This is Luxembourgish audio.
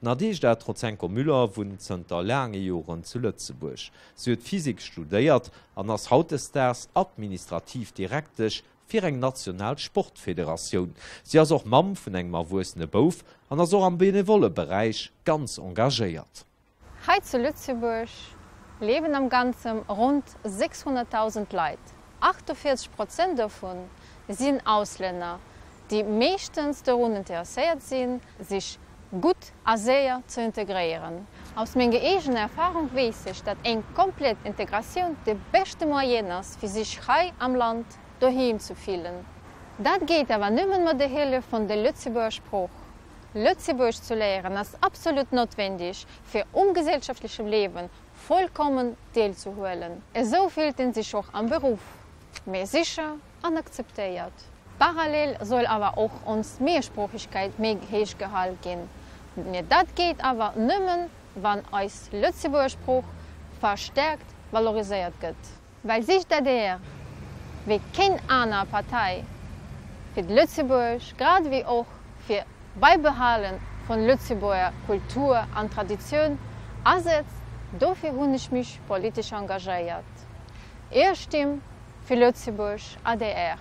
D'Nadejda Trotsenko-Müller wunnt zënter laange Joren zu Lëtzebuerg. Si huet Physik studéiert an ass hautdesdaags administrativ Direktesch fir eng national Sportfederatioun. Si ass och Mamm vun engem erwuessene Bouf an ass och am benevolle Beräich ganz engagéiert. Hei zu Lëtzebuerg liewen am Ganzem ronn 600.000 Leit. 48 Prozent dovun sinn Auslänner, déi meeschtens dorun interesséiert sinn, sech gutt a séier ze integréieren. Aus menger eegener Erfarung weess ech, datt eng komplett Integratioun de beschte Moyen ass, fir sech hei am Land doheem ze fillen. Dat geet awer nëmmen mat der Hëllef vun der Lëtzebuerger Sprooch. Lëtzebuergesch ze léieren ass absolut notwendig, fir um gesellschaftlechem Liewen vollkommen deelzehuelen. Esou fillt een sech och am Beruff méi sécher an akzeptéiert. Parallel soll awer och ons Mehrsproochegkeit méi héich gehal ginn. Mee dat geet awer nëmmen, wann eis Lëtzebuerger Sprooch verstärkt valoriséiert gëtt. Well sech d'ADR, wéi keng aner Partei, fir d'Lëtzebuerg grad ewéi och fir d'Beibehale vun Lëtzebuerger Kultur an Traditioun asetzt, dofir hunn ech mech politesch engagéiert. Är Stimm fir Lëtzebuerg, adr.